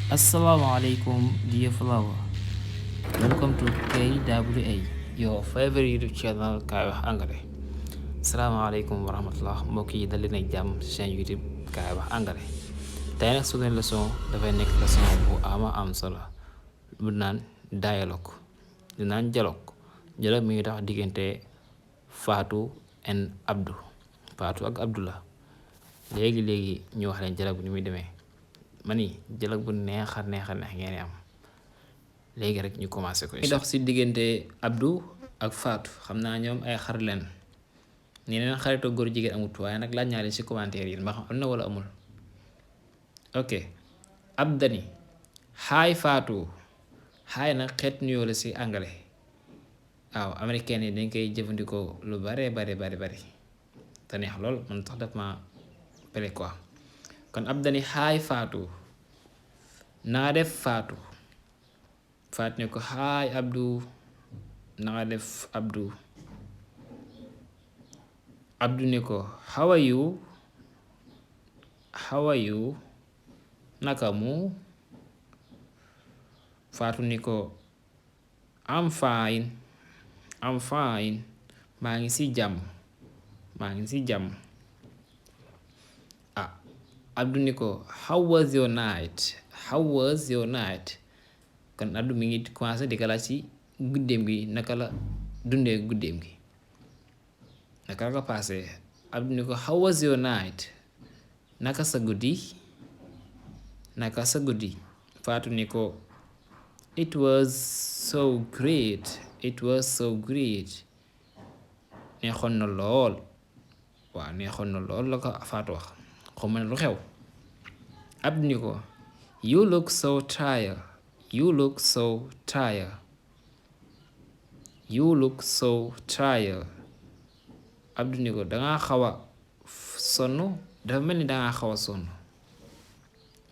Assalamualaikum dear follower. Welcome to KWA, your favorite YouTube channel kaay wax anglais. Assalamualaikum warahmatullah mbokk yi dal leen ak jàmm ci seen YouTube kaay wax anglais. Tey nag suñu leçon dafay nekk leçon bu am solo bu naan dialogue di naan dialogue mi ngi tax diggante Fatou and Abdou. Fatou ak Abdou la léegi ñu wax leen dialogue bi ni muy demee. mani dialogue bu neex ngeen am léegi rek ñu commencé ko. ñu dox ci diggante Abdou ak Fatou xam naa ñoom ay xar leen nii neen xaritoo góor jigéen amut waaye nag laaj naa leen ci commentaire yi ma xam am na wala amul. ok Abdani hi Fatou hi nag xeet nuyoo la ci anglais waaw américain yi dañ koy jëfandikoo lu bari te neex lool man tax daf ma pele quoi. kon Abdani hi Fatou naa def Fatou ne ko hi Abdou naa def Abdou ne ko how are you naka mu Fatou ni ko I'm fine maa ngi ci jàmm Abdou ni ko how was your night kon Abdou mi ngi commencé di ko laaj ci guddeem gi naka la dundee guddeem gi naka la ko passé. Abdou ni ko how was your night naka sa guddi Fatou ni ko it was so great neexoon na lool la ko Fatou wax xaw ma ne lu xew. Abdou ni ko you look so tired Abdou ni ko dangaa xaw a sonn dafa mel ni dangaa xaw a sonn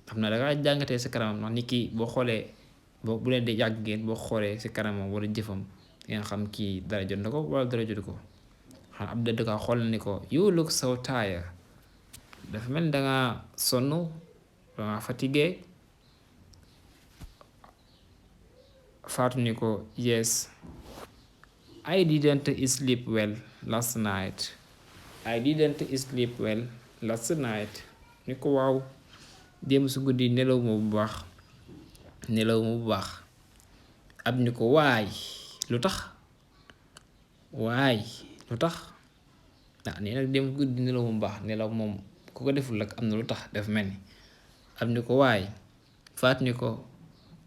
xam naa dangaa jàngatee ci kanamam ndax nit ki boo xoolee bu leen di yàgg ngeen boo xoolee ci kanamam wala jëfam ngeen xam kii dara jot na ko wala dara jotu ko xam Abdou da ko xool ni ko you look so tired dafa mel ni dangaa sonn dangaa fatigué. Fatou ni ko yes I didn't sleep well last night ni ko waaw démb su guddi nelaw ma bu baax ab ni ko waay lu tax nii nag démb su guddi nelaw ma bu baax nelaw moom ku ko deful rek am na lu tax def mel ni ab ni ko waay. Fatou ni ko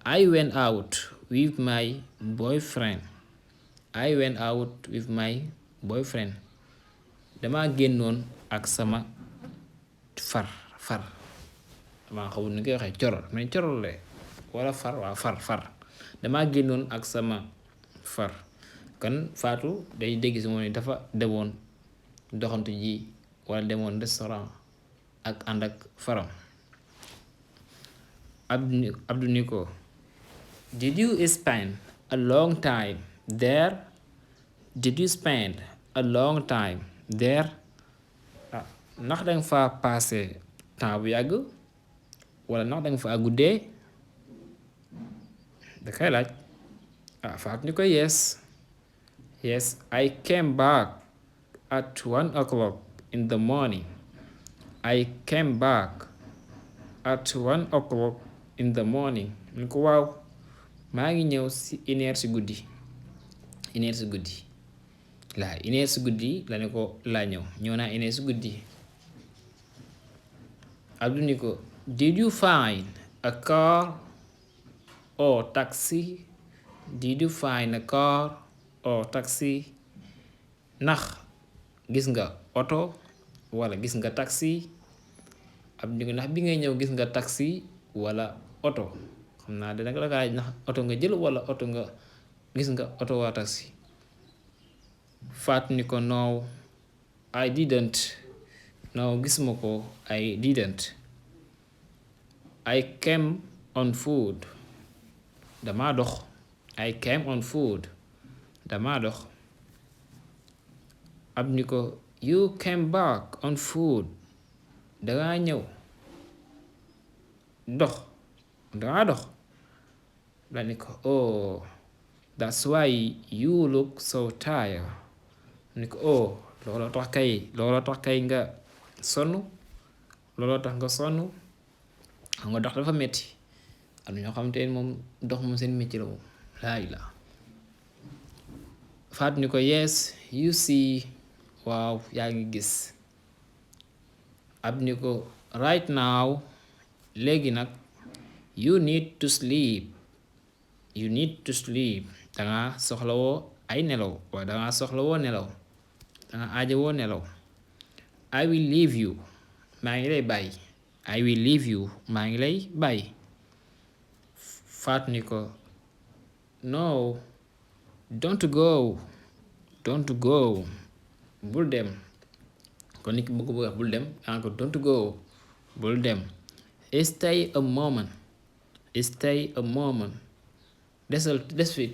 I went out with my boyfriend dama génnoon ak sama far dama xamul ni koy waxee corol le wala far dama génnoon ak sama far. kon Fatou day dégg si moom ni dafa demoon doxantu ji wala demoon restaurant ak ànd ak faram. Abdou ni ko did you spend a long time there ndax danga fa passé temps bu yàgg wala ndax danga fa guddee da kay laaj. Fatou ni ko yes I came back at 1 o'clock in the morning ni ko waaw maa ngi ñëw ci 1 heure ci guddi laa 1 heure ci guddi la ne ko laa ñëw naa 1 heure ci guddi. Abdou ni ko did you find a car or taxi ndax gis nga oto wala gis nga taxi. Abdou ni ko ndax bi ngay ñëw gis nga taxi wala oto xam naa dana la laaj ndax oto nga jël wala oto nga gis nga oto waa taxi. Fatou ni ko no I didn't gisuma ko I didn't I came on foot damaa dox Abdou ni ko you came back on foot dangaa ñëw dox dangaa dox. daal ni ko oh that's why you look so tired. ni ko oh looloo tax kay nga sonn, looloo tax nga sonn. xam nga dox dafa metti. am na ñoo xamante ne moom dox moom seen métier la moom laay la. Fatou ni ko yes you see, waaw yaa ngi gis. Abdou ni ko right now, léegi nag you need to sleep, danga soxlawoo ay nelaw, waaye danga soxlawoo nelaw, danga aajowoo nelaw. I will leave you, maa ngi lay bàyyi. I will leave you, maa ngi lay bàyyi. Fatou ni ko no don't go, bul dem. kon nit ki bëgg wax bul dem danga ko don't go, bul dem. Stay a moment, des fi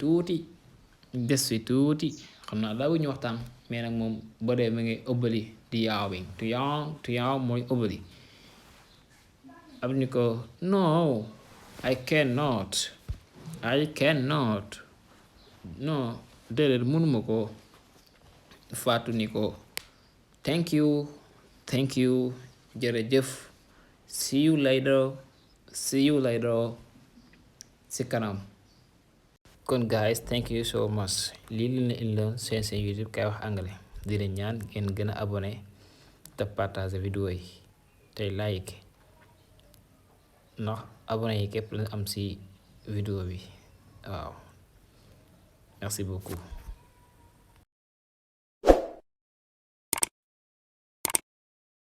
tuuti. xam naa daa ñu waxtaan mais nag moom boo dee ma ngi ëbbali di yaawing tu yaaw mooy ëbbali. am ni ko no I cannot, no déedéet mënuma ko. Fatou ni ko thank you jërëjëf, see you later si kanam. kon guys thank you so much. lii li na indi loon seen YouTube Kaay Wax Anglais. di leen ñaan ngeen gën a abonné te partager vidéo yi tey like, ndax abonné yi képp lañ am si vidéo bi. waaw merci beaucoup.